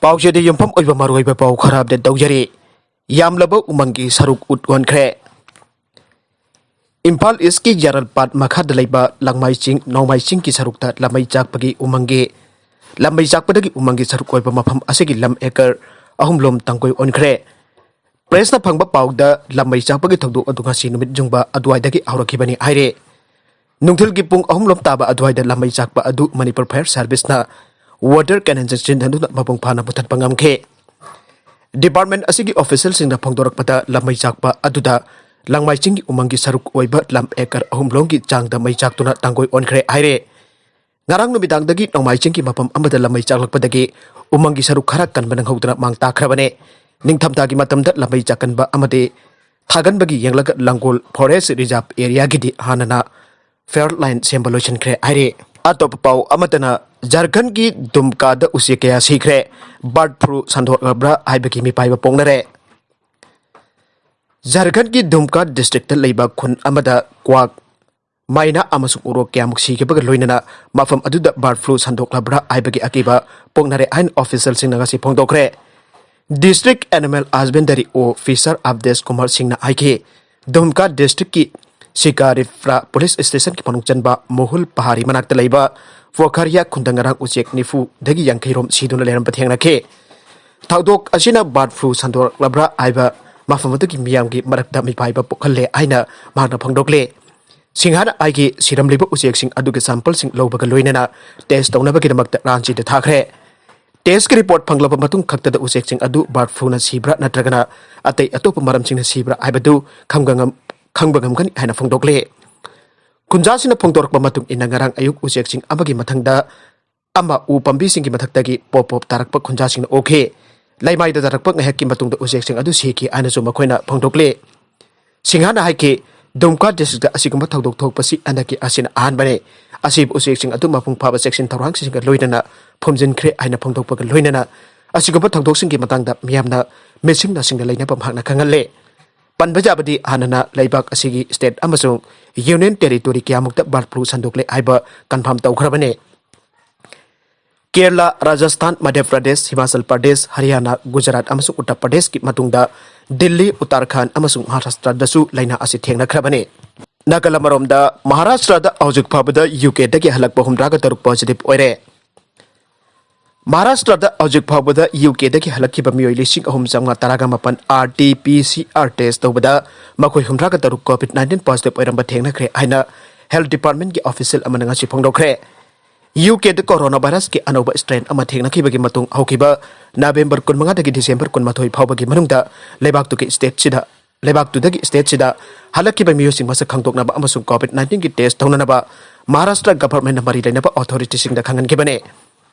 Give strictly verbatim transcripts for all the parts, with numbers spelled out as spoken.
ꯄꯥꯎꯆꯦꯗ ꯌꯨꯝꯐꯝ ꯑꯣꯏꯕ ꯃꯔꯨꯑꯣꯏꯕ ꯄꯥꯎ ꯈꯔ ꯑꯞꯗꯦꯠ ꯇꯧꯖꯔꯤ꯫ ꯌꯥꯝꯂꯕ ꯎꯃꯪꯒꯤ ꯁꯔꯨꯛ ꯎꯠ ꯑꯣꯟꯈ꯭ꯔꯦ꯫ ꯏꯝꯐꯥꯜ ꯏꯁꯀꯤ ꯌꯥꯔꯜꯄꯥꯠ ꯃꯈꯥꯗ ꯂꯩꯕ ꯂꯥꯡꯃꯥꯏ ꯆꯤꯡ, ꯅꯣꯡꯃꯥꯏ ꯆꯤꯡꯒꯤ ꯁꯔꯨꯛꯇ ꯂꯝꯃꯩ ꯆꯥꯛꯄꯒꯤ ꯎꯃꯪꯒꯤ, ꯂꯝꯃꯩ ꯆꯥꯛꯄꯗꯒꯤ ꯎꯃꯪꯒꯤ ꯁꯔꯨꯛ ꯑꯣꯏꯕ ꯃꯐꯝ ꯑꯁꯤꯒꯤ ꯂꯝ ꯑꯦꯀꯔ ꯑꯍꯨꯝ ꯂꯣꯝ ꯇꯥꯡꯒꯣꯏ ꯑꯣꯟꯈ꯭ꯔꯦ꯫ ꯄ꯭ꯔꯦꯁꯅ ꯐꯪꯕ ꯄꯥꯎꯗ, ꯂꯝꯃꯩ ꯆꯥꯛꯄꯒꯤ ꯊꯧꯗꯣꯛ ꯑꯗꯨ ꯉꯁꯤ ꯅꯨꯃꯤꯠ ꯌꯨꯡꯕ ꯑꯗꯨꯋꯥꯏꯗꯒꯤ ꯍꯧꯔꯛꯈꯤꯕꯅꯤ ꯍꯥꯏꯔꯦ꯫ ꯅꯨꯡꯊꯤꯜꯒꯤ ꯄꯨꯡ ꯑꯍꯨꯝ ꯂꯣꯝ ꯇꯥꯕ ꯑꯗꯨꯋꯥꯏꯗ ꯂꯝꯃꯩ ꯆꯥꯛꯄ ꯑꯗꯨ ꯃꯅꯤꯄꯨꯔ ꯐꯥꯌꯔ ꯁꯥꯔꯚꯤꯁꯅ ꯋꯥꯇꯔ ꯀꯦꯅꯟ ꯁꯤꯖꯤꯟꯅꯗꯨꯅ ꯃꯄꯨꯡ ꯐꯥꯅ ꯃꯨꯊꯠꯄ ꯉꯝꯈꯤ꯫ ꯗꯤꯄꯥꯔꯠꯃꯦꯟ ꯑꯁꯤꯒꯤ ꯑꯣꯐꯤꯁꯤꯌꯦꯜꯁꯤꯡꯅ ꯐꯣꯡꯗꯣꯔꯛꯄꯗ, ꯂꯝꯃꯩ ꯆꯥꯛꯄ ꯑꯗꯨꯗ ꯂꯥꯡꯃꯥꯏ ꯆꯤꯡꯒꯤ ꯎꯃꯪꯒꯤ ꯁꯔꯨꯛ ꯑꯣꯏꯕ ꯂꯝ ꯑꯦꯀꯔ ꯑꯍꯨꯝ ꯂꯣꯝꯒꯤ ꯆꯥꯡꯗ ꯃꯩ ꯆꯥꯛꯇꯨꯅ ꯇꯥꯡꯒꯣꯏ ꯑꯣꯟꯈ꯭ꯔꯦ ꯍꯥꯏꯔꯦ꯫ ꯉꯔꯥꯡ ꯅꯨꯃꯤꯗꯥꯡꯗꯒꯤ ꯅꯣꯡꯃꯥꯏ ꯆꯤꯡꯒꯤ ꯃꯐꯝ ꯑꯃꯗ ꯂꯝꯃꯩ ꯆꯥꯛꯂꯛꯄꯗꯒꯤ ꯎꯃꯪꯒꯤ ꯁꯔꯨꯛ ꯈꯔ ꯀꯟꯕ ꯅꯪꯍꯧꯗꯅ ꯃꯥꯡ ꯇꯥꯛꯈ꯭ꯔꯕꯅꯦ꯫ ꯅꯤꯡꯊꯝꯊꯥꯒꯤ ꯃꯇꯝꯗ ꯂꯝꯃꯩ ꯆꯥꯛꯀꯟꯕ ꯑꯃꯗꯤ ꯊꯥꯒꯟꯕꯒꯤ ꯌꯦꯡꯂꯒ ꯂꯪꯒꯣꯜ ꯐꯣꯔꯦꯁ ꯔꯤꯖꯥꯔꯚ ꯑꯦꯔꯤꯌꯥꯒꯤꯗꯤ ꯍꯥꯟꯅꯅ ꯐꯦꯌꯔ ꯂꯥꯏꯟ ꯁꯦꯝꯕ ꯂꯣꯏꯁꯤꯟꯈ꯭ꯔꯦ ꯍꯥꯏꯔꯤ꯫ ꯑꯇꯣꯞꯄ ꯄꯥꯎ ꯑꯃꯠꯇꯅ, ꯖꯔꯈꯟꯒꯤ ꯗꯨꯝꯀꯥꯗ ꯎꯆꯦꯛ ꯀꯌꯥ ꯁꯤꯈ꯭ꯔꯦ꯫ ꯕꯥꯔꯗ ꯐ꯭ꯂꯨ ꯁꯟꯗꯣꯛꯂꯕ꯭ꯔꯥ ꯍꯥꯏꯕꯒꯤ ꯃꯤꯄꯥꯏꯕ ꯄꯣꯛꯅꯔꯦ꯫ ꯖꯔꯈꯟꯒꯤ ꯗꯨꯝꯀꯥ ꯗꯤꯁꯇ꯭ꯔꯤꯛꯇ ꯂꯩꯕ ꯈꯨꯟ ꯑꯃꯗ ꯀ꯭ꯋꯥꯛ, ꯃꯥꯏꯅꯥ ꯑꯃꯁꯨꯡ ꯎꯔꯣꯛ ꯀꯌꯥꯃꯨꯛ ꯁꯤꯈꯤꯕꯒ ꯂꯣꯏꯅꯅ ꯃꯐꯝ ꯑꯗꯨꯗ ꯕꯥꯔꯗ ꯐ꯭ꯂꯨ ꯁꯟꯗꯣꯛꯂꯕ꯭ꯔꯥ ꯍꯥꯏꯕꯒꯤ ꯑꯀꯤꯕ ꯄꯣꯛꯅꯔꯦ ꯍꯥꯏꯅ ꯑꯣꯐꯤꯁꯤꯌꯦꯜꯁꯤꯡꯅ ꯉꯁꯤ ꯐꯣꯡꯗꯣꯛꯈ꯭ꯔꯦ꯫ ꯗꯤꯁꯇ꯭ꯔꯤꯛ ꯑꯦꯅꯤꯃꯦꯜ ꯍꯁꯕꯦꯟꯗꯔꯤ ꯑꯣꯐꯤꯁꯥꯔ ꯑꯕꯗꯦꯁ ꯀꯨꯃꯥꯔ ꯁꯤꯡꯅ ꯍꯥꯏꯈꯤ, ꯗꯨꯝꯀꯥ ꯗꯤꯁꯇ꯭ꯔꯤꯛꯀꯤ ꯁꯤꯀꯥꯔꯤꯐ꯭ꯔꯥ ꯄꯨꯂꯤꯁ ꯁ꯭ꯇꯦꯁꯟꯒꯤ ꯃꯅꯨꯡ ꯆꯟꯕ ꯃꯣꯍꯨꯜ ꯄꯍꯥꯔꯤ ꯃꯅꯥꯛꯇ ꯂꯩꯕ ꯐꯣꯈꯥꯔꯤꯌꯥ ꯈꯨꯟꯗ ꯉꯔꯥꯡ ꯎꯆꯦꯛ ꯅꯤꯐꯨꯗꯒꯤ ꯌꯥꯡꯈꯩ ꯔꯣꯝ ꯁꯤꯗꯨꯅ ꯂꯩꯔꯝꯕ ꯊꯦꯡꯅꯈꯤ꯫ ꯊꯧꯗꯣꯛ ꯑꯁꯤꯅ ꯕꯥꯔꯗ ꯐ꯭ꯂꯨ ꯁꯟꯗꯣꯔꯛꯂꯕ꯭ꯔꯥ ꯍꯥꯏꯕ ꯃꯐꯝ ꯑꯗꯨꯒꯤ ꯃꯤꯌꯥꯝꯒꯤ ꯃꯔꯛꯇ ꯃꯤꯄꯥꯏꯕ ꯄꯣꯛꯍꯜꯂꯦ ꯍꯥꯏꯅ ꯃꯍꯥꯛꯅ ꯐꯣꯡꯗꯣꯛꯂꯦ꯫ ꯁꯤꯡꯍꯥꯅ ꯍꯥꯏꯈꯤ, ꯁꯤꯔꯝꯂꯤꯕ ꯎꯆꯦꯛꯁꯤꯡ ꯑꯗꯨꯒꯤ ꯁꯦꯝꯄꯜꯁꯤꯡ ꯂꯧꯕꯒ ꯂꯣꯏꯅꯅ ꯇꯦꯁ ꯇꯧꯅꯕꯒꯤꯗꯃꯛꯇ ꯔꯥꯟꯆꯤꯗ ꯊꯥꯈ꯭ꯔꯦ꯫ ꯇꯦꯁꯀꯤ ꯔꯤꯄꯣꯔꯠ ꯐꯪꯂꯕ ꯃꯇꯨꯡ ꯈꯛꯇꯗ ꯎꯆꯦꯛꯁꯤꯡ ꯑꯗꯨ ꯕꯥꯔꯗ ꯐ꯭ꯂꯨꯅ ꯁꯤꯕ꯭ꯔꯥ ꯅꯠꯇ꯭ꯔꯒꯅ ꯑꯇꯩ ꯑꯇꯣꯞꯄ ꯃꯔꯝꯁꯤꯡꯅ ꯁꯤꯕ꯭ꯔꯥ ꯍꯥꯏꯕꯗꯨ ꯈꯪꯕ ꯉꯝ-, ꯈꯪꯕ ꯉꯝꯒꯅꯤ ꯍꯥꯏꯅ ꯐꯣꯡꯗꯣꯛꯂꯦ꯫ ꯈꯨꯟꯖꯥꯁꯤꯡꯅ ꯐꯣꯡꯗꯣꯔꯛꯄ ꯃꯇꯨꯡ ꯏꯟꯅ, ꯉꯔꯥꯡ ꯑꯌꯨꯛ ꯎꯆꯦꯛꯁꯤꯡ ꯑꯃꯒꯤ ꯃꯊꯪꯗ ꯑꯃ ꯎ ꯄꯥꯝꯕꯤꯁꯤꯡꯒꯤ ꯃꯊꯛꯇꯒꯤ ꯄꯣꯞ ꯄꯣꯞ ꯇꯥꯔꯛꯄ ꯈꯨꯟꯖꯥꯁꯤꯡꯅ ꯎꯈꯤ꯫ ꯂꯩꯃꯥꯏꯗ ꯇꯥꯔꯛꯄ ꯉꯥꯏꯍꯥꯛꯀꯤ ꯃꯇꯨꯡꯗ ꯎꯆꯦꯛꯁꯤꯡ ꯑꯗꯨ ꯁꯤꯈꯤ ꯍꯥꯏꯅꯁꯨ ꯃꯈꯣꯏꯅ ꯐꯣꯡꯗꯣꯛꯂꯤ꯫ ꯁꯤꯡꯍꯥꯅ ꯍꯥꯏꯈꯤ, ꯗꯨꯝꯀꯥ ꯗꯤꯁꯇ꯭ꯔꯤꯛꯇ ꯑꯁꯤꯒꯨꯝꯕ ꯊꯧꯗꯣꯛ ꯊꯣꯛꯄꯁꯤ ꯍꯟꯗꯛꯀꯤ ꯑꯁꯤꯅ ꯑꯍꯥꯟꯕꯅꯤ꯫ ꯑꯁꯤꯕ ꯎꯆꯦꯛꯁꯤꯡ ꯑꯗꯨ ꯃꯄꯨꯡ ꯐꯥꯕ ꯆꯦꯛꯁꯤꯟ ꯊꯧꯔꯥꯡꯁꯤꯡꯒ ꯂꯣꯏꯅꯅ ꯐꯨꯝꯖꯤꯟꯈ꯭ꯔꯦ ꯍꯥꯏꯅ ꯐꯣꯡꯗꯣꯛꯄꯒ ꯂꯣꯏꯅꯅ ꯑꯁꯤꯒꯨꯝꯕ ꯊꯧꯗꯣꯛꯁꯤꯡꯒꯤ ꯃꯇꯥꯡꯗ ꯃꯤꯌꯥꯝꯅ ꯃꯤꯠꯁꯤꯡ ꯅꯥꯁꯤꯡꯅ ꯂꯩꯅꯕ ꯃꯍꯥꯛꯅ ꯈꯪꯍꯜꯂꯦ꯫ ꯄꯟꯕ ꯌꯥꯕꯗꯤ, ꯍꯥꯟꯅꯅ ꯂꯩꯕꯥꯛ ꯑꯁꯤꯒꯤ ꯁ꯭ꯇꯦꯠ ꯑꯃꯁꯨꯡ ꯌꯨꯅꯤꯌꯟ ꯇꯦꯔꯤꯇꯣꯔꯤ ꯀꯌꯥꯃꯨꯛꯇ ꯕꯥꯔꯗ ꯐ꯭ꯂꯨ ꯁꯟꯗꯣꯛꯂꯦ ꯍꯥꯏꯕ ꯀꯟꯐꯥꯔꯝ ꯇꯧꯈ꯭ꯔꯕꯅꯤ꯫ ꯀꯦꯔꯂꯥ, ꯔꯥꯖꯁꯊꯥꯟ, ꯃꯙ꯭ꯌ ꯄ꯭ꯔꯗꯦꯁ, ꯍꯤꯃꯥꯆꯜ ꯄ꯭ꯔꯗꯦꯁ, ꯍꯔꯤꯌꯥꯅꯥ, ꯒꯨꯖꯔꯥꯠ ꯑꯃꯁꯨꯡ ꯎꯠꯇꯔ ꯄ꯭ꯔꯗꯦꯁꯀꯤ ꯃꯇꯨꯡꯗ ꯗꯤꯜꯂꯤ, ꯎꯠꯇꯔꯥꯈꯟꯗ ꯑꯃꯁꯨꯡ ꯃꯍꯥꯔꯥꯁꯇ꯭ꯔꯗꯁꯨ ꯂꯥꯏꯅꯥ ꯑꯁꯤ ꯊꯦꯡꯅꯈ꯭ꯔꯕꯅꯤ꯫ ꯅꯥꯒꯥꯂꯦꯟ ꯑꯃꯔꯣꯝꯗ, ꯃꯍꯥꯔꯥꯁꯇ꯭ꯔꯗ ꯍꯧꯖꯤꯛ ꯐꯥꯎꯕꯗ ꯌꯨ ꯀꯦꯗꯒꯤ ꯍꯜꯂꯛꯄ ꯍꯨꯝꯗ꯭ꯔꯥꯒ ꯇꯔꯨꯛ ꯄꯣꯖꯤꯇꯤꯚ ꯑꯣꯏꯔꯦ꯫ ꯃꯍꯥꯔꯥꯁꯇ꯭ꯔꯗ ꯍꯧꯖꯤꯛ ꯐꯥꯎꯕꯗ ꯌꯨ ꯀꯦꯗꯒꯤ ꯍꯜꯂꯛꯈꯤꯕ ꯃꯤꯑꯣꯏ ꯂꯤꯁꯤꯡ ꯑꯍꯨꯝ ꯆꯥꯝꯃꯉꯥ ꯇꯔꯥꯒ ꯃꯥꯄꯟ R T P C R test ꯇꯧꯕꯗ ꯃꯈꯣꯏ ꯍꯨꯝꯗ꯭ꯔꯥꯒ ꯇꯔꯨꯛ ꯀꯣꯚꯤꯗ ꯅꯥꯏꯟꯇꯤꯟ ꯄꯣꯖꯤꯇꯤꯚ ꯑꯣꯏꯔꯝꯕ ꯊꯦꯡꯅꯈ꯭ꯔꯦ ꯍꯥꯏꯅ ꯍꯦꯜꯊ ꯗꯤꯄꯥꯔꯠꯃꯦꯟꯠꯀꯤ ꯑꯣꯐꯤꯁꯤꯌꯦꯜ ꯑꯃꯅ ꯉꯁꯤ ꯐꯣꯡꯗꯣꯛꯈ꯭ꯔꯦ꯫ ꯌꯨ ꯀꯦꯗ ꯀꯣꯔꯣꯅꯥ ꯚꯥꯏꯔꯁꯀꯤ ꯑꯅꯧꯕ ꯁ꯭ꯇ꯭ꯔꯦꯟ ꯑꯃ ꯊꯦꯡꯅꯈꯤꯕꯒꯤ ꯃꯇꯨꯡ ꯍꯧꯈꯤꯕ ꯅꯕꯦꯝꯕꯔ ꯀꯨꯟꯃꯉꯥꯗꯒꯤ ꯗꯤꯁꯦꯝꯕꯔ ꯀꯨꯟꯃꯥꯊꯣꯏ ꯐꯥꯎꯕꯒꯤ ꯃꯅꯨꯡꯗ ꯂꯩꯕꯥꯛꯇꯨꯒꯤ ꯁ꯭ꯇꯦꯠꯁꯤꯗ, ꯂꯩꯕꯥꯛꯇꯨꯗꯒꯤ ꯁ꯭ꯇꯦꯠꯁꯤꯗ ꯍꯜꯂꯛꯈꯤꯕ ꯃꯤꯑꯣꯏꯁꯤꯡ ꯃꯁꯛ ꯈꯪꯗꯣꯛꯅꯕ ꯑꯃꯁꯨꯡ ꯀꯣꯚꯤꯗ ꯅꯥꯏꯟꯇꯤꯟꯒꯤ ꯇꯦꯁ ꯇꯧꯅꯅꯕ ꯃꯍꯥꯔꯥꯁꯇ꯭ꯔ ꯒꯚꯔꯟꯃꯦꯟꯠꯅ ꯃꯔꯤ ꯂꯩꯅꯕ ꯑꯣꯊꯣꯔꯤꯇꯤꯁꯤꯡꯗ ꯈꯪꯍꯟꯈꯤꯕꯅꯤ꯫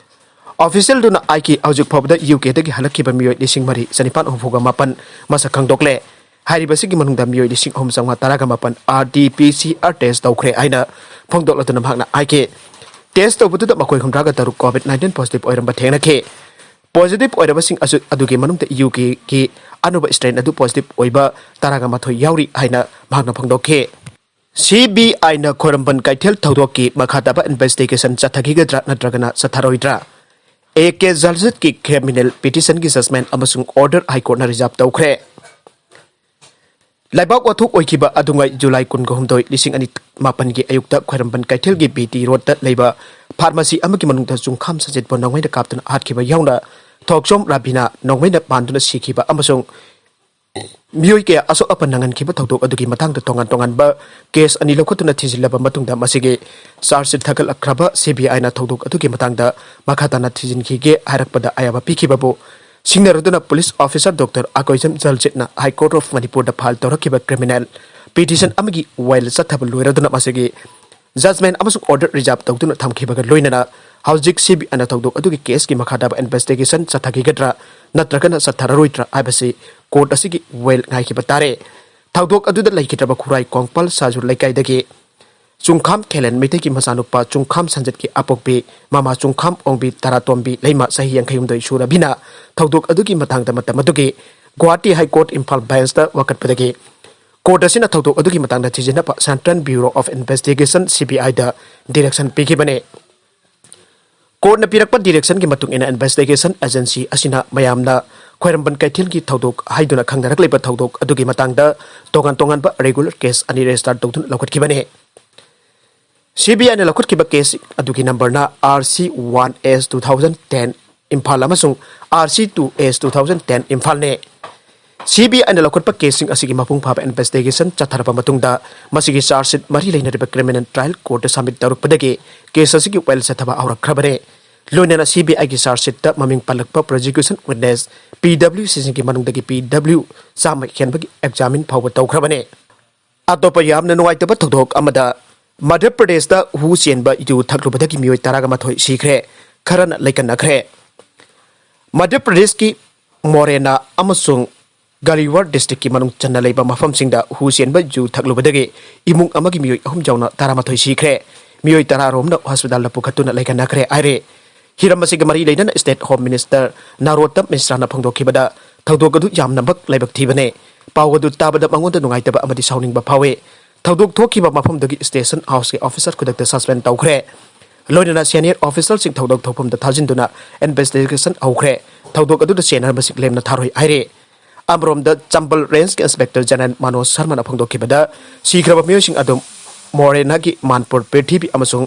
ꯑꯣꯐꯤꯁꯤꯌꯦꯜꯗꯨꯅ ꯍꯥꯏꯈꯤ, ꯍꯧꯖꯤꯛ ꯐꯥꯎꯕꯗ ꯌꯨ ꯀꯦꯗꯒꯤ ꯍꯜꯂꯛꯈꯤꯕ ꯃꯤꯑꯣꯏ ꯂꯤꯁꯤꯡ ꯃꯔꯤ ꯆꯅꯤꯄꯥꯟ ꯍꯨꯝꯐꯨꯒ ꯃꯥꯄꯟ ꯃꯁꯛ ꯈꯪꯗꯣꯛꯂꯦ꯫ ꯍꯥꯏꯔꯤꯕꯁꯤꯒꯤ ꯃꯅꯨꯡꯗ ꯃꯤꯑꯣꯏ ꯂꯤꯁꯤꯡ ꯑꯍꯨꯝ ꯆꯥꯝꯃꯉꯥ ꯇꯔꯥꯒ ꯃꯥꯄꯟ R T P C R test ꯇꯧꯈ꯭ꯔꯦ ꯍꯥꯏꯅ ꯐꯣꯡꯗꯣꯛꯂꯗꯨꯅ ꯃꯍꯥꯛꯅ ꯍꯥꯏꯈꯤ, ꯇꯦꯁ ꯇꯧꯕꯗꯨꯗ ꯃꯈꯣꯏ ꯍꯨꯝꯗ꯭ꯔꯥꯒ ꯇꯔꯨꯛ ꯀꯣꯚꯤꯗ ꯅꯥꯏꯟꯇꯤꯟ ꯄꯣꯖꯤꯇꯤꯚ ꯑꯣꯏꯔꯝꯕ ꯊꯦꯡꯅꯈꯤ꯫ ꯄꯣꯖꯤꯇꯤꯚ ꯑꯣꯏꯔꯕꯁꯤꯡ ꯑꯁꯤ, ꯑꯗꯨꯒꯤ ꯃꯅꯨꯡꯗ ꯌꯨ ꯀꯦꯒꯤ ꯑꯅꯧꯕ ꯁ꯭ꯇ꯭ꯔꯦꯟ ꯑꯗꯨ ꯄꯣꯖꯤꯇꯤꯚ ꯑꯣꯏꯕ ꯇꯔꯥꯒ ꯃꯥꯊꯣꯏ ꯌꯥꯎꯔꯤ ꯍꯥꯏꯅ ꯃꯍꯥꯛꯅ ꯐꯣꯡꯗꯣꯛꯈꯤ꯫ ꯁꯤ ꯕꯤ ꯑꯥꯏꯅ ꯈ꯭ꯋꯥꯏꯔꯝꯕꯟ ꯀꯩꯊꯦꯜ ꯊꯧꯗꯣꯛꯀꯤ ꯃꯈꯥ ꯇꯥꯕ ꯏꯟꯚꯦꯁꯇꯤꯒꯦꯁꯟ ꯆꯠꯊꯈꯤꯒꯗ꯭ꯔꯥ ꯅꯠꯇ꯭ꯔꯒꯅ ꯆꯠꯊꯔꯣꯏꯗ꯭ꯔꯥ? ꯑꯦ ꯀꯦ ꯖꯜꯖꯤꯠꯀꯤ ꯀ꯭ꯔꯤꯃꯤꯅꯦꯜ ꯄꯤꯇꯤꯁꯟꯒꯤ ꯖꯖꯃꯦꯟꯠ ꯑꯃꯁꯨꯡ ꯑꯣꯔꯗꯔ ꯍꯥꯏ ꯀꯣꯔꯠꯅ ꯔꯤꯖꯥꯔꯚ ꯇꯧꯈ꯭ꯔꯦ꯫ ꯂꯩꯕꯥꯛ ꯋꯥꯊꯣꯛ ꯑꯣꯏꯈꯤꯕ ꯑꯗꯨꯉꯥꯏ ꯖꯨꯂꯥꯏ ꯀꯨꯟꯒ ꯍꯨꯝꯗꯣꯏ, ꯂꯤꯁꯤꯡ ꯑꯅꯤ ꯃꯥꯄꯟꯒꯤ ꯑꯌꯨꯛꯇ ꯈ꯭ꯋꯥꯏꯔꯝꯕꯟ ꯀꯩꯊꯦꯜꯒꯤ ꯕꯤ ꯇꯤ ꯔꯣꯗꯇ ꯂꯩꯕ ꯐꯥꯔꯃꯥꯁꯤ ꯑꯃꯒꯤ ꯃꯅꯨꯡꯗ ꯆꯨꯡꯈꯥꯝ ꯁꯟꯖꯤꯠꯄꯨ ꯅꯣꯡꯃꯩꯅ ꯀꯥꯞꯇꯨꯅ ꯍꯥꯠꯈꯤꯕ ꯌꯥꯎꯅ ꯊꯣꯛꯆꯣꯝ ꯔꯥꯕꯤꯅꯥ ꯅꯣꯡꯃꯩꯅ ꯄꯥꯟꯗꯨꯅ ꯁꯤꯈꯤꯕ ꯑꯃꯁꯨꯡ ꯃꯤꯑꯣꯏ ꯀꯌꯥ ꯑꯁꯣꯛ ꯑꯄꯟ ꯅꯪꯍꯟꯈꯤꯕ ꯊꯧꯗꯣꯛ ꯑꯗꯨꯒꯤ ꯃꯇꯥꯡꯗ ꯇꯣꯉꯥꯟ ꯇꯣꯉꯥꯟꯕ ꯀꯦꯁ ꯑꯅꯤ ꯂꯧꯈꯠꯇꯨꯅ ꯊꯤꯖꯤꯜꯂꯕ ꯃꯇꯨꯡꯗ ꯃꯁꯤꯒꯤ ꯆꯥꯔꯖ ꯁꯤꯠ ꯊꯥꯒꯠꯂꯛꯈ꯭ꯔꯕ ꯁꯤ ꯕꯤ ꯑꯥꯏꯅ ꯊꯧꯗꯣꯛ ꯑꯗꯨꯒꯤ ꯃꯇꯥꯡꯗ ꯃꯈꯥ ꯇꯥꯅ ꯊꯤꯖꯤꯟꯈꯤꯒꯦ ꯍꯥꯏꯔꯛꯄꯗ ꯑꯌꯥꯕ ꯄꯤꯈꯤꯕꯕꯨ ꯁꯤꯡꯅꯔꯗꯨꯅ ꯄꯨꯂꯤꯁ ꯑꯣꯐꯤꯁꯥꯔ ꯗꯣꯛꯇꯔ ꯑꯀꯣꯏꯖꯝ ꯖꯜꯖꯤꯠꯅ ꯍꯥꯏ ꯀꯣꯔꯠ ꯑꯣꯐ ꯃꯅꯤꯄꯨꯔꯗ ꯐꯥꯏꯜ ꯇꯧꯔꯛꯈꯤꯕ ꯀ꯭ꯔꯤꯃꯤꯅꯦꯜ ꯄꯤꯇꯤꯁꯟ ꯑꯃꯒꯤ ꯋꯥꯌꯦꯜ ꯆꯠꯊꯕ ꯂꯣꯏꯔꯗꯨꯅ ꯃꯁꯤꯒꯤ ꯖꯖꯃꯦꯟꯠ ꯑꯃꯁꯨꯡ ꯑꯣꯔꯗꯔ ꯔꯤꯖꯥꯔꯚ ꯇꯧꯗꯨꯅ ꯊꯝꯈꯤꯕꯒ ꯂꯣꯏꯅꯅ ꯍꯧꯖꯤꯛ ꯁꯤ ꯕꯤ ꯑꯥꯏꯅ ꯊꯧꯗꯣꯛ ꯑꯗꯨꯒꯤ ꯀꯦꯁꯀꯤ ꯃꯈꯥ ꯇꯥꯕ ꯏꯟꯚꯦꯁꯇꯤꯒꯦꯁꯟ ꯆꯠꯊꯈꯤꯒꯗ꯭ꯔꯥ ꯅꯠꯇ꯭ꯔꯒꯅ ꯆꯠꯊꯔꯔꯣꯏꯗ꯭ꯔꯥ ꯍꯥꯏꯕꯁꯤ ꯀꯣꯔꯠ ꯑꯁꯤꯒꯤ ꯋꯥꯌꯦꯜ ꯉꯥꯏꯈꯤꯕ ꯇꯥꯔꯦ꯫ ꯊꯧꯗꯣꯛ ꯑꯗꯨꯗ ꯂꯩꯈꯤꯗ꯭ꯔꯕ ꯈꯨꯔꯥꯏ ꯀꯣꯡꯄꯥꯜ ꯁꯥꯖꯨ ꯂꯩꯀꯥꯏꯗꯒꯤ ꯆꯨꯡꯈꯥꯝ ꯈꯦꯂꯦꯟ ꯃꯩꯇꯩꯒꯤ ꯃꯆꯥꯅꯨꯄꯥ ꯆꯨꯡꯈꯥꯝ ꯁꯟꯖꯤꯠꯀꯤ ꯑꯄꯣꯛꯄꯤ ꯃꯃꯥ ꯆꯨꯡꯈꯥꯝ ꯑꯣꯡꯕꯤ ꯇꯔꯥꯇꯣꯝꯕꯤ ꯂꯩꯃ ꯆꯍꯤ ꯌꯥꯡꯈꯩꯍꯨꯝꯗꯣꯏ ꯁꯨꯔꯕꯤꯅ ꯊꯧꯗꯣꯛ ꯑꯗꯨꯒꯤ ꯃꯇꯥꯡꯗ ꯃꯇꯝ ꯑꯗꯨꯒꯤ ꯒꯨꯋꯥꯍꯥꯇꯤ ꯍꯥꯏ ꯀꯣꯔꯠ ꯏꯝꯐꯥꯜ ꯕꯦꯟꯁꯇ ꯋꯥꯀꯠꯄꯗꯒꯤ ꯀꯣꯔꯠ ꯑꯁꯤꯅ ꯊꯧꯗꯣꯛ ꯑꯗꯨꯒꯤ ꯃꯇꯥꯡꯗ ꯊꯤꯖꯤꯟꯅꯕ central bureau of investigation, C B ꯑꯥꯏꯗ ꯗꯤꯔꯦꯛꯁꯟ ꯄꯤꯈꯤꯕꯅꯤ꯫ ꯀꯣꯔꯠꯅ ꯄꯤꯔꯛꯄ ꯗꯤꯔꯦꯛꯁꯟꯒꯤ ꯃꯇꯨꯡ ꯏꯟꯅ ꯏꯟꯚꯦꯁꯇꯤꯒꯦꯁꯟ ꯑꯦꯖꯦꯟꯁꯤ ꯑꯁꯤꯅ ꯃꯌꯥꯝꯅ ꯈ꯭ꯋꯥꯏꯔꯝꯕꯟ ꯀꯩꯊꯦꯜꯒꯤ ꯊꯧꯗꯣꯛ ꯍꯥꯏꯗꯨꯅ ꯈꯪꯅꯔꯛꯂꯤꯕ ꯊꯧꯗꯣꯛ ꯑꯗꯨꯒꯤ ꯃꯇꯥꯡꯗ ꯇꯣꯉꯥꯟ ꯇꯣꯉꯥꯟꯕ ꯔꯤꯒꯨꯂꯔ ꯀꯦꯁ ꯑꯅꯤ ꯔꯦꯖꯤꯁꯇꯥꯔ ꯇꯧꯗꯨꯅ ꯂꯧꯈꯠꯈꯤꯕꯅꯤ꯫ ꯁꯤꯕꯤꯑꯥꯏꯅ ꯂꯧꯈꯠꯈꯤꯕ ꯀꯦꯁ ꯑꯗꯨꯒꯤ ꯅꯝꯕꯔꯅ R C one S two thousand ten Imphal ꯑꯃꯁꯨꯡ R C two S two thousand ten ꯏꯝꯐꯥꯜꯅꯤ꯫ ꯁꯤꯕꯤꯑꯥꯏꯅ ꯂꯧꯈꯠꯄ ꯀꯦꯁꯁꯤꯡ ꯑꯁꯤꯒꯤ ꯃꯄꯨꯡ ꯐꯥꯕ ꯏꯟꯚꯦꯁꯇꯤꯒꯦꯁꯟ ꯆꯠꯊꯔꯕ ꯃꯇꯨꯡꯗ ꯃꯁꯤꯒꯤ ꯆꯥꯔꯖ ꯁꯤꯠ ꯃꯔꯤ ꯂꯩꯅꯔꯤꯕ ꯀ꯭ꯔꯤꯃꯤꯅꯦꯜ ꯇ꯭ꯔꯥꯌꯦꯜ ꯀꯣꯔꯠꯇ ꯁꯕꯃꯤꯠ ꯇꯧꯔꯛꯄꯗꯒꯤ ꯀꯦꯁ ꯑꯁꯤꯒꯤ ꯋꯥꯌꯦꯜ ꯆꯠꯊꯕ ꯍꯧꯔꯛꯈ꯭ꯔꯕꯅꯤ꯫ ꯂꯣꯏꯅꯅ ꯁꯤꯕꯤꯑꯥꯏꯒꯤ ꯆꯥꯔꯖ ꯁꯤꯠꯇ ꯃꯃꯤꯡ ꯄꯜꯂꯛꯄ ꯄ꯭ꯔꯣꯁꯤꯀ꯭ꯌꯨꯁꯟ ꯋꯤꯠꯅꯦꯁ, PWCꯁꯤꯡꯒꯤ ꯃꯅꯨꯡꯗꯒꯤ PW ꯆꯥꯝꯃ ꯍꯦꯟꯕꯒꯤ ꯑꯦꯛꯖꯥꯃꯤꯟ ꯐꯥꯎꯕ ꯇꯧꯈ꯭ꯔꯕꯅꯤ꯫ ꯑꯇꯣꯞꯄ ꯌꯥꯝꯅ ꯅꯨꯡꯉꯥꯏꯇꯕ ꯊꯧꯗꯣꯛ ꯑꯃꯗ ꯃꯙ꯭ꯌ ꯄ꯭ꯔꯗꯦꯁꯇ ꯍꯨ ꯆꯦꯟꯕ ꯌꯨ ꯊꯛꯂꯨꯕꯗꯒꯤ ꯃꯤꯑꯣꯏ ꯇꯔꯥꯒ ꯃꯥꯊꯣꯏ ꯁꯤꯈ꯭ꯔꯦ, ꯈꯔꯅ ꯂꯩꯀꯟꯅꯈ꯭ꯔꯦ꯫ ꯃꯙ꯭ꯌ ꯄ꯭ꯔꯗꯦꯁꯀꯤ ꯃꯣꯔꯦꯅꯥ ꯑꯃꯁꯨꯡ ꯒꯔꯤꯋꯥꯔ ꯗꯤꯁꯇ꯭ꯔꯤꯛꯀꯤ ꯃꯅꯨꯡ ꯆꯟꯅ ꯂꯩꯕ ꯃꯐꯝꯁꯤꯡꯗ ꯍꯨ ꯆꯦꯟꯕ ꯌꯨ ꯊꯛꯂꯨꯕꯗꯒꯤ ꯏꯃꯨꯡ ꯑꯃꯒꯤ ꯃꯤꯑꯣꯏ ꯑꯍꯨꯝ ꯌꯥꯎꯅ ꯇꯔꯥꯃꯥꯊꯣꯏ ꯁꯤꯈ꯭ꯔꯦ꯫ ꯃꯤꯑꯣꯏ ꯇꯔꯥ ꯔꯣꯝꯅ ꯍꯣꯁꯄꯤꯇꯥꯜꯗ ꯄꯨꯈꯠꯇꯨꯅ ꯂꯩꯀꯟꯅꯈ꯭ꯔꯦ ꯍꯥꯏꯔꯦ꯫ ꯍꯤꯔꯝ ꯑꯁꯤꯒ ꯃꯔꯤ ꯂꯩꯅꯅ ꯁ꯭ꯇꯦꯠ ꯍꯣꯝ ꯃꯤꯅꯤꯁꯇꯔ ꯅꯥꯔꯣꯇꯝ ꯃꯤꯁ꯭ꯔꯥꯅ ꯐꯣꯡꯗꯣꯛꯈꯤꯕꯗ ꯊꯧꯗꯣꯛ ꯑꯗꯨ ꯌꯥꯝꯅꯃꯛ ꯂꯥꯏꯕꯛ ꯊꯤꯕꯅꯦ꯫ ꯄꯥꯎ ꯑꯗꯨ ꯇꯥꯕꯗ ꯃꯉꯣꯟꯗ ꯅꯨꯡꯉꯥꯏꯇꯕ ꯑꯃꯗꯤ ꯁꯥꯎꯅꯤꯡꯕ ꯐꯥꯎꯏ꯫ ꯊꯧꯗꯣꯛ ꯊꯣꯛꯈꯤꯕ ꯃꯐꯝꯗꯨꯒꯤ ꯁ꯭ꯇꯦꯁꯟ ꯍꯥꯎꯁꯀꯤ ꯑꯣꯐꯤꯁꯔ ꯈꯨꯗꯛꯇ ꯁꯁꯄꯦꯟ ꯇꯧꯈ꯭ꯔꯦ꯫ ꯂꯣꯏꯅꯅ ꯁꯦꯅꯤꯌꯔ ꯑꯣꯐꯤꯁꯔꯁꯤꯡ ꯊꯧꯗꯣꯛ ꯊꯣꯛꯐꯝꯗ ꯊꯥꯖꯤꯟꯗꯨꯅ ꯏꯟꯚꯦꯁꯇꯤꯒꯦꯁꯟ ꯍꯧꯈ꯭ꯔꯦ꯫ ꯊꯧꯗꯣꯛ ꯑꯗꯨꯗ ꯆꯦꯟꯅꯔ ꯃꯁꯤꯡ ꯂꯦꯝꯅ ꯊꯥꯔꯣꯏ ꯍꯥꯏꯔꯦ꯫ ꯑꯃꯔꯣꯝꯗ ꯆꯝꯕꯜ ꯔꯦꯟꯖꯀꯤ ꯏꯟꯁꯄꯦꯛꯇꯔ ꯖꯦꯅꯔꯦꯜ ꯃꯅꯣꯖ ꯁꯔꯃꯅ ꯐꯣꯡꯗꯣꯛꯈꯤꯕꯗ ꯁꯤꯈ꯭ꯔꯕ ꯃꯤꯑꯣꯏꯁꯤꯡ ꯑꯗꯨ ꯃꯣꯔꯦꯅꯥꯒꯤ ꯃꯥꯟꯄꯨꯔ ꯄ꯭ꯔꯤꯊꯤꯕꯤ ꯑꯃꯁꯨꯡ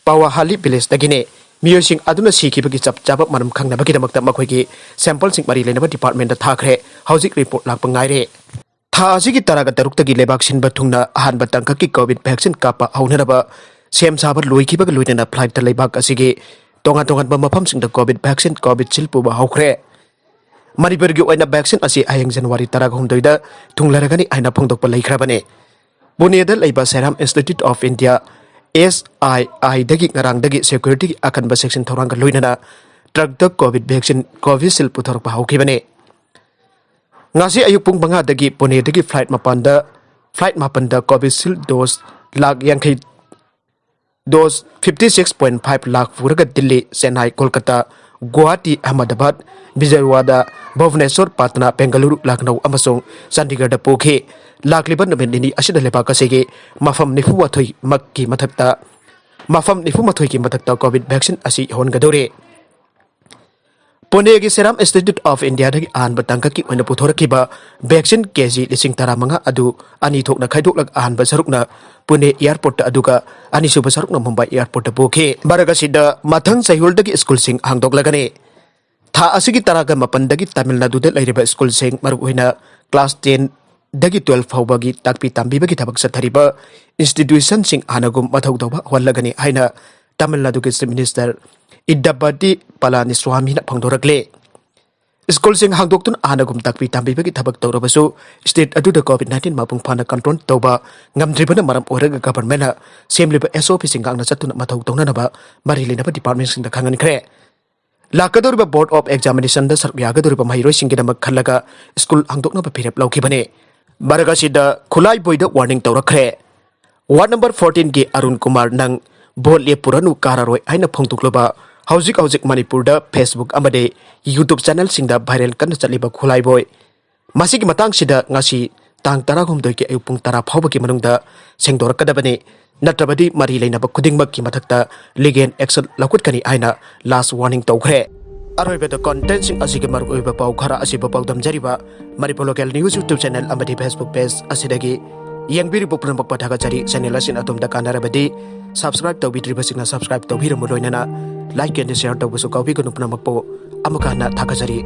ꯄꯋꯥꯍꯥꯂꯤ ꯚꯤꯂꯦꯖꯇꯒꯤꯅꯤ꯫ ꯃꯤꯑꯣꯏꯁꯤꯡ ꯑꯗꯨꯅ ꯁꯤꯈꯤꯕꯒꯤ ꯆꯞ ꯆꯥꯕ ꯃꯔꯝ ꯈꯪꯅꯕꯒꯤꯗꯃꯛꯇ ꯃꯈꯣꯏꯒꯤ ꯁꯦꯝꯄꯜꯁꯤꯡ ꯃꯔꯤ ꯂꯩꯅꯕ ꯗꯤꯄꯥꯔꯠꯃꯦꯟꯗ ꯊꯥꯈ꯭ꯔꯦ꯫ ꯍꯧꯖꯤꯛ ꯔꯤꯄꯣꯔꯠ ꯂꯥꯛꯄ ꯉꯥꯏꯔꯦ꯫ ꯊꯥ ꯑꯁꯤꯒꯤ ꯇꯔꯥꯒ ꯇꯔꯨꯛꯇꯒꯤ ꯂꯩꯕꯥꯛ ꯁꯤꯟꯕ ꯊꯨꯡꯅ ꯑꯍꯥꯟꯕ ꯇꯥꯡꯀꯛꯀꯤ ꯀꯣꯚꯤꯗ ꯚꯦꯛꯁꯤꯟ ꯀꯥꯞꯄ ꯍꯧꯅꯅꯕ ꯁꯦꯝ ꯁꯥꯕ ꯂꯣꯏꯈꯤꯕꯒ ꯂꯣꯏꯅꯅ ꯐ꯭ꯂꯥꯏꯠꯇ ꯂꯩꯕꯥꯛ ꯑꯁꯤꯒꯤ ꯇꯣꯉꯥꯟ ꯇꯣꯉꯥꯟꯕ ꯃꯐꯝꯁꯤꯡꯗ ꯀꯣꯚꯤꯗ ꯚꯦꯛꯁꯤꯟ, ꯀꯣꯚꯤꯁꯤꯜꯗ ꯄꯨꯕ ꯍꯧꯈ꯭ꯔꯦ꯫ ꯃꯅꯤꯄꯨꯔꯒꯤ ꯑꯣꯏꯅ ꯚꯦꯛꯁꯤꯟ ꯑꯁꯤ ꯍꯌꯦꯡ ꯖꯅꯋꯥꯔꯤ ꯇꯔꯥꯍꯨꯝꯗꯣꯏꯗ ꯊꯨꯡꯂꯔꯒꯅꯤ ꯍꯥꯏꯅ ꯐꯣꯡꯗꯣꯛꯄ ꯂꯩꯈ꯭ꯔꯕꯅꯤ꯫ ꯄꯨꯅꯦꯗ ꯂꯩꯕ Serum Institute of India, S I I ꯗꯒꯤ ꯉꯔꯥꯡꯗꯒꯤ ꯁꯦꯀ꯭ꯌꯨꯔꯤꯇꯤꯒꯤ ꯑꯀꯟꯕ ꯆꯦꯛꯁꯤꯟ ꯊꯧꯔꯥꯡꯒ ꯂꯣꯏꯅꯅ ꯇ꯭ꯔꯛꯇ ꯀꯣꯚꯤꯗ ꯚꯦꯛꯁꯤꯟ ꯀꯣꯚꯤꯁꯤꯜꯗ ꯄꯨꯊꯣꯔꯛꯄ ꯍꯧꯈꯤꯕꯅꯤ꯫ ꯉꯁꯤ ꯑꯌꯨꯛ ꯄꯨꯡ ꯃꯉꯥꯗꯒꯤ ꯄꯨꯅꯦꯗꯒꯤ ꯐ꯭ꯂꯥꯏꯠ ꯃꯥꯄꯟꯗ, ꯐ꯭ꯂꯥꯏꯠ ꯃꯥꯄꯟꯗ ꯀꯣꯚꯤꯁꯤꯜꯗ ꯗꯣꯁ ꯂꯥꯈ ꯌꯥꯡꯈꯩ, dose fifty six point five lakh ꯄꯨꯔꯒ ꯗꯤꯜꯂꯤ, ꯆꯦꯟꯅꯥꯏ, ꯀꯣꯜꯀꯇꯥ, ꯒꯨꯋꯥꯍꯥꯇꯤ, ꯑꯍꯃꯗꯥꯕꯥꯗ, ꯕꯤꯖꯌꯋꯥꯗꯥ, ꯚꯨꯕꯅꯦꯁ꯭ꯋꯔ, ꯄꯥꯠꯅꯥ, ꯕꯦꯡꯒꯂꯨꯔꯨ, ꯂꯈꯅꯧ ꯑꯃꯁꯨꯡ ꯆꯥꯟꯗꯤꯒꯔꯗ ꯄꯨꯈꯤ꯫ ꯂꯥꯛꯂꯤꯕ ꯅꯨꯃꯤꯠ ꯅꯤꯅꯤ ꯑꯁꯤꯗ ꯂꯩꯕꯥꯛ ꯑꯁꯤꯒꯤ ꯃꯐꯝ ꯅꯤꯐꯨ ꯃꯥꯊꯣꯏ ꯃꯛꯀꯤ ꯃꯊꯛꯇ ꯃꯐꯝ ꯅꯤꯐꯨ ꯃꯥꯊꯣꯏꯒꯤ ꯃꯊꯛꯇ ꯀꯣꯚꯤꯗ ꯚꯦꯛꯁꯤꯟ ꯑꯁꯤ ꯌꯧꯍꯟꯒꯗꯧꯔꯦ꯫ ꯄꯨꯅꯦꯒꯤ Serum Institute of Indiaꯗꯒꯤ ꯑꯍꯥꯟꯕ ꯇꯥꯡꯀꯛꯀꯤ ꯑꯣꯏꯅ ꯄꯨꯊꯣꯔꯛꯈꯤꯕ ꯚꯦꯛꯁꯤꯟ ꯀꯦꯖꯤ ꯂꯤꯁꯤꯡ ꯇꯔꯥꯃꯉꯥ ꯑꯗꯨ ꯑꯅꯤ ꯊꯣꯛꯅ ꯈꯥꯏꯗꯣꯛꯂꯒ ꯑꯍꯥꯟꯕ ꯁꯔꯨꯛꯅ ꯄꯨꯅꯦ ꯑꯦꯌꯔꯄꯣꯔꯠꯇ ꯑꯗꯨꯒ ꯑꯅꯤꯁꯨꯕ ꯁꯔꯨꯛꯅ ꯃꯨꯝꯕꯥꯏ ꯑꯦꯌꯔꯄꯣꯔꯠꯇ ꯄꯨꯈꯤ꯫ ꯃꯔꯛ ꯑꯁꯤꯗ ꯃꯊꯪ ꯆꯌꯣꯜꯗꯒꯤ ꯁ꯭ꯀꯨꯜꯁꯤꯡ ꯍꯥꯡꯗꯣꯛꯂꯒꯅꯤ꯫ ꯊꯥ ꯑꯁꯤꯒꯤ ꯇꯔꯥꯒ ꯃꯥꯄꯟꯗꯒꯤ ꯇꯥꯃꯤꯜ ꯅꯥꯗꯨꯗ ꯂꯩꯔꯤꯕ ꯁ꯭ꯀꯨꯜꯁꯤꯡ, ꯃꯔꯨꯑꯣꯏꯅ class ten ꯗꯒꯤ twelve ꯐꯥꯎꯕꯒꯤ ꯇꯥꯛꯄꯤ ꯇꯝꯕꯤꯕꯒꯤ ꯊꯕꯛ ꯆꯠꯊꯔꯤꯕ institutionꯁꯤꯡ ꯍꯥꯟꯅꯒꯨꯝ ꯃꯊꯧ ꯇꯧꯕ ꯍꯧꯍꯜꯂꯒꯅꯤ ꯍꯥꯏꯅ ꯇꯥꯃꯤꯜ ꯅꯥꯗꯨꯒꯤ Chief Minister ꯏꯗꯕꯗꯤ ꯄꯂꯥꯅꯤꯁ꯭ꯋꯥꯃꯤꯅ ꯐꯣꯡꯗꯣꯔꯛꯂꯦ꯫ ꯁ꯭ꯀꯨꯜꯁꯤꯡ ꯍꯥꯡꯗꯣꯛꯇꯨꯅ ꯍꯥꯟꯅꯒꯨꯝ ꯇꯥꯛꯄꯤ ꯇꯝꯕꯤꯕꯒꯤ ꯊꯕꯛ ꯇꯧꯔꯕꯁꯨ, state ꯑꯗꯨꯗ COVID nineteen ꯃꯄꯨꯡ ꯐꯥꯅ control ꯇꯧꯕ ꯉꯝꯗ꯭ꯔꯤꯕꯅ ꯃꯔꯝ ꯑꯣꯏꯔꯒ governmentꯅ ꯁꯦꯝꯂꯤꯕ SOPꯁꯤꯡ ꯉꯥꯛꯅ ꯆꯠꯇꯨꯅ ꯃꯊꯧ ꯇꯧꯅꯅꯕ ꯃꯔꯤ ꯂꯩꯅꯕ departmentꯁꯤꯡꯗ ꯈꯪꯍꯟꯈ꯭ꯔꯦ꯫ ꯂꯥꯛꯀꯗꯧꯔꯤꯕ Board of Examinationꯗ ꯁꯔꯨꯛ ꯌꯥꯒꯗꯧꯔꯤꯕ ꯃꯍꯩꯔꯣꯏꯁꯤꯡꯒꯤꯗꯃꯛ ꯈꯜꯂꯒ ꯁ꯭ꯀꯨꯜ ꯍꯥꯡꯗꯣꯛꯅꯕ ꯐꯤꯔꯦꯞ ꯂꯧꯈꯤꯕꯅꯤ꯫ ꯃꯔꯛ ꯑꯁꯤꯗ ꯈꯨꯂꯥꯏꯕꯣꯏꯗ warning ꯇꯧꯔꯛꯈ꯭ꯔꯦ꯫ Ward number fourteenꯒꯤ Arun Kumar, "ꯅꯪ ꯚꯣꯠ ꯂꯦꯞꯄꯨꯔꯅꯨ, ꯀꯥꯔꯔꯣꯏ" ꯍꯥꯏꯅ ꯐꯣꯡꯗꯣꯛꯂꯕ ꯍꯧꯖꯤꯛ ꯍꯧꯖꯤꯛ ꯃꯅꯤꯄꯨꯔꯗ Facebook ꯑꯃꯗꯤ YouTube channelꯁꯤꯡꯗ viral ꯀꯟꯅ ꯆꯠꯂꯤꯕ ꯈꯨꯂꯥꯏꯕꯣꯏ꯫ ꯃꯁꯤꯒꯤ ꯃꯇꯥꯡꯁꯤꯗ ꯉꯁꯤ ꯇꯥꯡ ꯇꯔꯥꯍꯨꯝꯗꯣꯏꯒꯤ ꯑꯌꯨꯛ ꯄꯨꯡ ꯇꯔꯥ ꯐꯥꯎꯕꯒꯤ ꯃꯅꯨꯡꯗ ꯁꯦꯡꯗꯣꯔꯛꯀꯗꯕꯅꯤ, ꯅꯠꯇ꯭ꯔꯕꯗꯤ ꯃꯔꯤ ꯂꯩꯅꯕ ꯈꯨꯗꯤꯡꯃꯛꯀꯤ ꯃꯊꯛꯇ legal action ꯂꯧꯈꯠꯀꯅꯤ ꯍꯥꯏꯅ last warning ꯇꯧꯈ꯭ꯔꯦ꯫ ꯑꯔꯣꯏꯕꯗ contentꯁꯤꯡ ꯑꯁꯤꯒꯤ ꯃꯔꯨꯑꯣꯏꯕ ꯄꯥꯎ ꯈꯔ ꯑꯁꯤꯕꯨ ꯄꯥꯎꯗꯝꯖꯔꯤꯕ Manipur Local News YouTube channel ꯑꯃꯗꯤ Facebook page ꯑꯁꯤꯗꯒꯤ ꯌꯦꯡꯕꯤꯔꯤꯕ ꯄꯨꯝꯅꯃꯛꯄꯨ ꯊꯥꯒꯠꯆꯔꯤ꯫ Channel ꯑꯁꯤꯅ ꯑꯗꯣꯝꯗ ꯀꯥꯟꯅꯔꯕꯗꯤ subscribe ꯇꯧꯕꯤꯗ꯭ꯔꯤꯕꯁꯤꯡꯅ subscribe ꯇꯧꯕꯤꯔꯝꯃꯨ, ꯂꯣꯏꯅꯅ like and share ꯇꯧꯕꯁꯨ ꯀꯥꯎꯕꯤꯒꯅꯨ꯫ ꯄꯨꯝꯅꯃꯛꯄꯨ ꯑꯃꯨꯛꯀ ꯍꯟꯅ ꯊꯥꯒꯠꯆꯔꯤ꯫